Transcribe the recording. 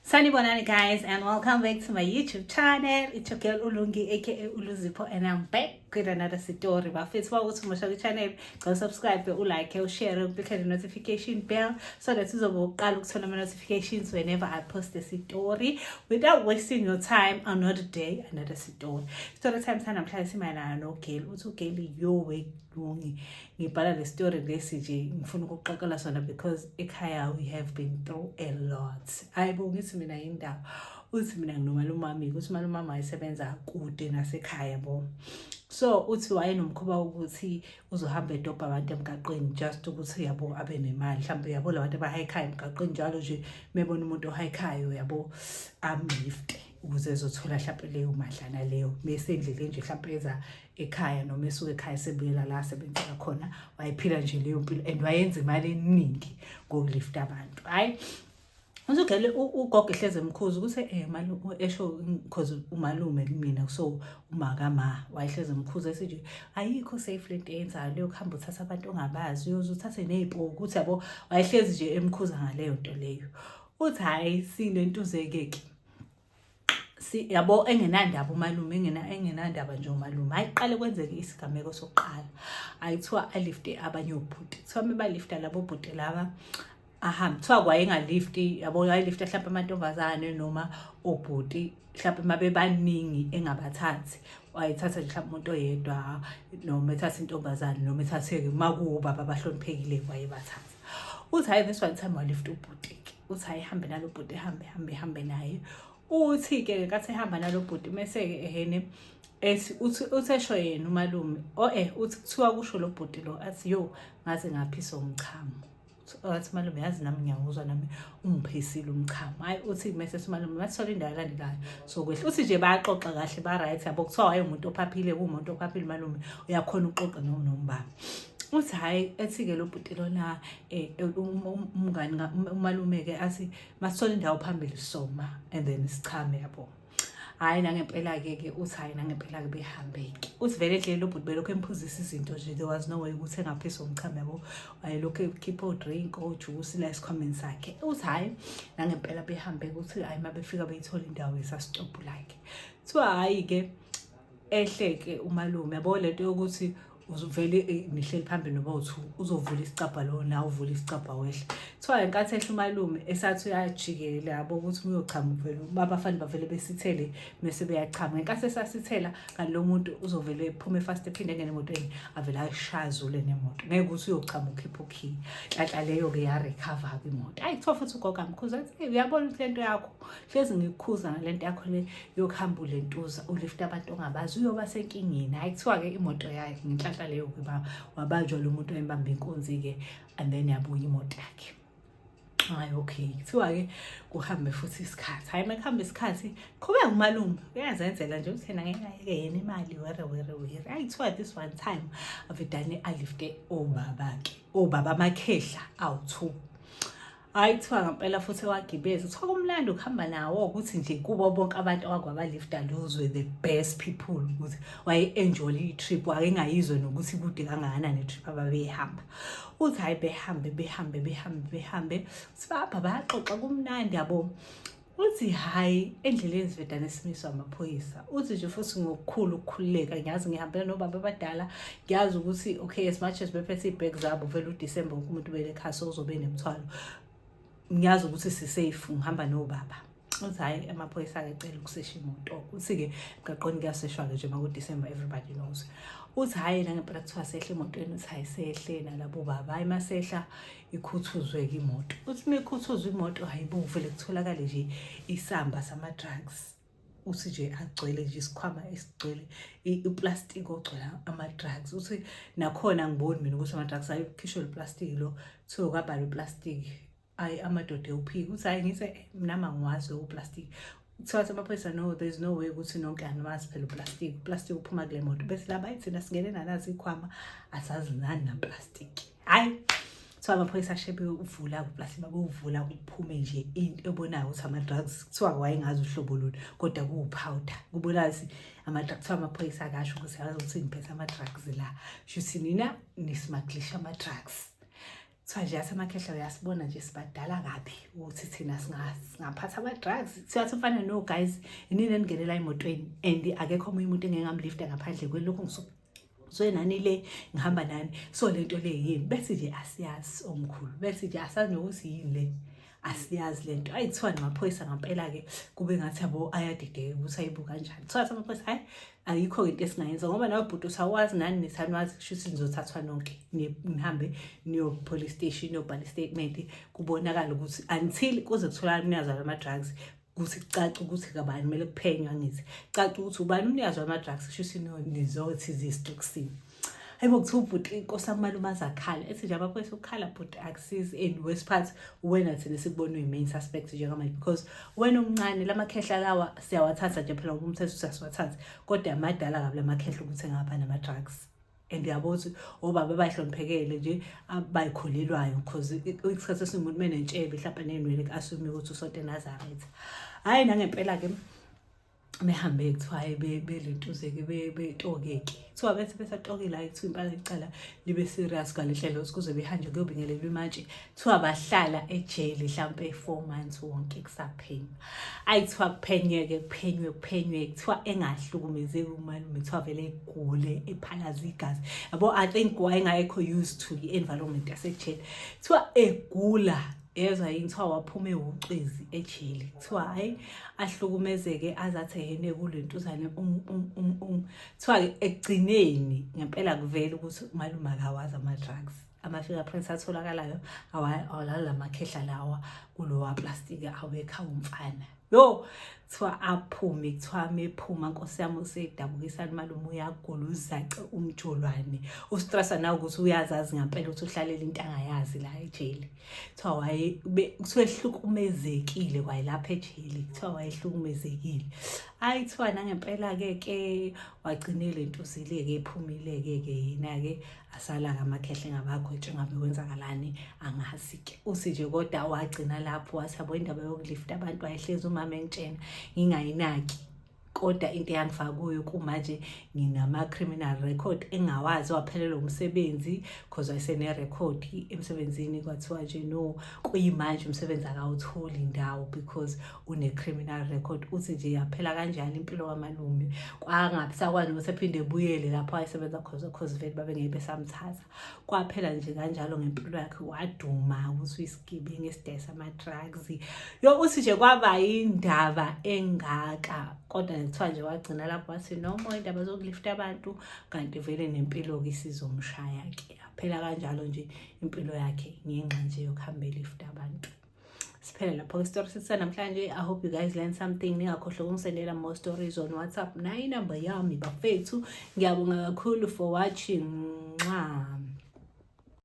Sanibonani guys, and welcome back to my YouTube channel. It's your girl Ulungi, aka Uluzipho, and I'm back with another story. Bafethu, ukuthi umusha ku-channel, go subscribe, ulike, ushare, uclick the notification bell so that uzobe uqala ukuthola ama-notifications whenever I post a story. Without wasting your time, another day, another story. Story time sanamhlanje simayelana noGail. Uthi uGail, "Yo we Lungi, ngibhala le story lesi nje, ngifuna ukuxoxela sona because ekhaya we have been through a lot." Hayi bo, ngithi mina yindaba. Uthi mina nginomalume wami, ukuthi umalume wami wayesebenza kude nasekhaya yabo. So uthi wayenomkhuba wokuthi uzohamba edobha abantu emgaqweni just ukuthi yabo abe nemali mhlawumbe, yabo, la bantu abahayikhayo emgaqweni njalo nje mebona umuntu ohayikhayo yabo amlifte ukuze ezothola mhlawumbe leyo madlana leyo mesendleleni nje, mhlawumbe eza ekhaya noma esuke ekhaya sebuyela la asebenzela khona. Wayephila nje leyo mpilo and wayenza imali eningi ngokulifta abantu. Hhayi, usugele ugogo ehleze emkhuza ukuthi malu esho because umalume kumina, so umakama wayehleze emkhuza ethi nje ayikho safe lento eyenzayo leyo, kuhamba uthatha abantu ongabazi, uyoze uthathe ney'poki ukuthi yabo. Wayehlezi nje emkhuza ngaleyo nto leyo. Uthi hhayi, sinentuzeke-ke si yabo, engenandaba umalume, engenandaba nje umalume. Ayiqale kwenzeke isigameko sokuqala, ayithiwa alifte abanye obhuti. Kuthiwa mebalifta labo bhuti laba, ahambe, kuthiwa kwayengalifti yabo, wayelifta mhlawumbe amantombazane noma obhuti mhlawumbe mabe baningi engabathathi, wayethatha nje mhlawumbe umuntu oyedwa noma ethatha intombazane noma ethathe-ke uma kuwubaba abahloniphekile wayebathatha. Uthi hhayi, this one time walifta ubhuti-ke. Uthi hhayi, hambe nalo bhuti, hambe hambe hambe naye. Uthi-ke ngenkathi ehamba nalo bhuti, mese-ke ehene ethi uthi uthesho yena umalume o uthi kuthiwa kusho lo bhuti lo athi, "Yo, ngaze ngaphisa umchamo." Athi malume, "Yazi nami ngiyawuzwa, nami ungiphisile umchamo." Hayi, uthi mese simalume masithola indawo elandelayo sokwehla. Uthi nje bayaxoxa kahle, ba-right yabo. Kuthiwa wayemuntu ophaphile, kuwumuntu ophaphile malume, uyakhona ukuxoxa nombaba. Uthi hhayi, ethi-ke lo bhuti lona umngani umalume-ke athi masithola indawo phambili soma and then sichame yabo. Hhayi, nangempela-ke ke uthi hhayi, nangempela-ke behambe-ke. Uthi vele endleleni lo bhuti belokhu emphuzisa izinto nje, there was no way ukuthi engaphisa umchamo yabo, wayelokhu ekhipha o-drink, ojusi la esikhwameni sakhe. Uthi hhayi, nangempela behambe-ke. Uthi hhayi, uma befika beyithola indawo esasitobhu lakhe. Kuthiwa hhayi-ke, ehle-ke umalume yabo, lento yokuthi uzuvele nihleli phambili noba u-two, uzovula isicabha lo, nawe uvula isicabha wehle. Kuthiwa ngenkathi ehla umalume esathi uyajikela yabo ukuthi uyochama, vele abafana bavele besithele mese beyachama. Ngenkathi esasithela kanti lo muntu uzovele ephume fast, ephinde engene emotweni, avele ayishazule nemoto, ngeke ukuthi uyochama ukhiphe ukhiye. Nhlanhla leyo-ke yarekhava-ke imoto. Ayi, kuthiwa futhi ugogo amkhuza athi, "Hey, uyabona ukuthi lento yakho, hlezi ngikukhuza ngale nto yakho le yokuhamba ulentuza ulifta abantu ongabazi, uyoba senkingeni." Hhayi, kuthiwa-ke imoto yakhe ngenhlanhla leyo-ke wabanjwa lo muntu wayembamba inkunzi-ke and then yabuya imoto yakhe. Hayi, okay, kuthiwa-ke kuhambe futhi isikhathi. Hhayi, uma kuhambe isikhathi qhubeka umalume uyazenzela nje ukuthi yena ngeke ayeke yena imali, were were were. Hayi, kuthiwa this one time avedane alifte obaba-ke, obaba amakhehla awu-two. Hhayi, kuthiwa ngempela futhi wagibeza. Kuthiwa kumnandi ukuhamba nawo, ukuthi nje kubo bonke abantu awakwaba-lifta, those were the best people, ukuthi waye-enjoy i-trip, wake ngayizwe nokuthi kude kangakanani i-trip ababeyihamba. Uthi hhayi, behambe behambe behambe behambe, sibapha bayaxoxa, kumnandi yabo. Uthi hhayi, endleleni sivedane simiswa amaphoyisa. Uthi nje futhi ngokukhulu ukukhululeka, ngiyazi ngihambela nobaba abadala, ngiyazi ukuthi okay, as much as bephethe iy'bhegi zabo, vele uDisemba wonke umuntu ubele ekhaya, so uzobe nemithwalo, ngiyazi ukuthi si-safe, ngihamba nobaba. Uthi hhayi, amaphoyisa-ke ecela ukusesha imoto. Uthi-ke emgaqweni kuyaseshwa-ke nje makuDisemba, everybody knows. Uthi hhayi, nangempela kuthiwa sehle emotweni. Uthi hhayi, sehle nalabo baba. Hhayi, masehla ikhuthuzwe-ke imoto. Uthi uma ikhuthuzwe imoto, hhayi bo, vele kutholakale nje isamba sama-drugs. Uthi nje agcwele nje isikhwama esigcwele iplastiki ogcwele ama-drugs. Uthi nakhona angiboni mina ukuthi ama-drugs ayikhishwe iplastiki lo, kuthiwa kwabhalwa iplastiki, ayi amadoda ewuphika. Uthi hhayi, ngithe nami angiwazi lowo plastiki. Kuthiwa athi amaphoyisa, "No, there is no way ukuthi nonke aniwazi phela uplastiki, uplastiki uphuma kule moto." Bese laba ayi, thina singene nanazi iy'khwama, asazi nani naplastiki. Hhayi, kuthiwa amaphoyisa ashe bewuvula uplastiki, babewuvula kuphume nje into ebonayo ukuthi ama-drugs. Kuthiwa wayengazi uhlobo luni kodwa kuwupowder, kubonakala ukuthi ama-drugs. Kuthiwa amaphoyisa akasho ukuthi yazi ukuthi ngiphethe ama-drugs la, shuthi nina nismuglisha ama-drugs. Kuthiwa nje yathi amakhehla, uyasibona nje sibadala kabi ukuthi thina singaphatha ama-drugs. Kuthiwa athi umfana, "No guys, inini eningenela emotweni and akekho omunye umuntu engengamlifta ngaphandle kwelokhu ngisuke nani le ngihamba nani. So le nto le yini?" Bethi nje, "Asiyazi omkhulu." Bethi nje, "Asazi nokuthi yini le, asiyazi le nto." Ayi, kuthiwa namaphoyisa ngampela-ke kube ngathi yabo ayadideka ukuthi ayibu kanjani. Kuthiwa athi amaphoyisa, "Hhayi, ayikho-ke into esingayenza ngoba nawe bhuti usawazi nani nithani kusho ukuthi nizothathwa nonke nihambe niyo-police station niyobhala i-statement, kubonakala ukuthi until kuze kutholakala umnikazi wama-drugs, ukuthi kucace ukuthi kabani kumele kuphenywe. Angithi cace ukuthi ubani umnikazi wama-drugs, kusho ukuthi nizothi zisitokisini." Hayibo, kuthiwa ubhuti, inkosi yami, umalume azakhala, ethi nje amaphoyisa, "Ukukhala bhuti akusizi and worst part wena thina sikubona uyi-main suspect njengamanje because wena umncane. Lamakhehla lawa siyawathatha nje phela ngoba umthetho siyasiwathatha, kodwa amadala kabi lamakhehla ukuthi engaba nama-drugs and yabo ukuthi obaba abayihloniphekele nje abayikholelwayo because isikhathi esiningi umuntu menentshebe mhlawumbe ney'nwele ku-assume ukuthi usonto eNazaretha." Hhayi, nangempela-ke behambe kuthiwa hayi belentuze-ke betoke-ke. Kuthiwa bethi besatokile, hhayi, kuthiwa impela icala libe serious ngale ndlela ukuthi kuze behanjwe kuyobingelelwa imantshi. Kuthiwa bahlala ejele hlampe 4 months wonke kusaphenywa. Ayi, kuthiwa kuphenyeke, kuphenywe, kuphenywe. Kuthiwa engahlukumezeki umalume, kuthiwa vele egule ephalaza igazi yabo. I think wayengayekho used to i-environment yasejele. Kuthiwa egula yezwa yini, kuthiwa waphuma ewucwezi ejele. Kuthiwa hhayi, ahlukumezeke aze athi yena kule ntuzane kuthiwa-ke ekugcineni ngempela kuvele ukuthi umalume akawazi ama-drugs. Ama-fingerprints atholakalayo awalala makhehla lawa kulowa plastic awekho awumfana. Yo, kuthiwa aphume, kuthiwa mephuma, nkosi yami, usedabukisana umalume, uyagula, uzace umjolwane, ustressa nawe ukuthi uyazazi ngempela ukuthi uhlalela into angayazi la ejele. Kuthiwa waye kuthiwa ehlukumezekile kwayilapha ejele, kuthiwa wayehlukumezekile. Hayi, kuthiwa nangempela-ke ke wagcine le ntuzile-ke ephumile-ke ke yena-ke asala-ke amakhehle engabagwetshwe ngabe kwenzakalani angazi-ke. Uthi nje kodwa wagcina lapho wathi, yabo, indaba yokulifta abantu wayehlezi umama engitshena ngingayinaki, kodwa into eyangifaka kuyo kumanje nginama-criminal record engawazi. Waphelelwa umsebenzi cause wayesene-record emsebenzini. Kwathiwa nje no, kuyimanje umsebenzi akawutholi indawo because une-criminal record. Uthi nje yaphela kanjani impilo kamalume, kwangabi sakwazi nokuthi ephinde ebuyele lapho wayesebenza khona cause vele babengeke besamthatha. Kwaphela nje kanjalo ngempilo yakhe, waduma ukuthi uyisigebengu esidayisa ama-drugs. Yo, uthi nje kwaba yindaba engaka, kodwa kuthiwa nje wagcina lapho wathi no more indaba zokulifta abantu, kanti vele nempilo-ke isizomshaya-ke. Yaphela kanjalo nje impilo yakhe ngenxa nje yokuhamba elifta abantu. Siphele lapho isitori sethu namhlanje. I hope you guys learned something. Ningakhohlwa ukungisendela more stories on WhatsApp, nayi inamba yami bafethu. Ngiyabonga kakhulu for watching. Mwah.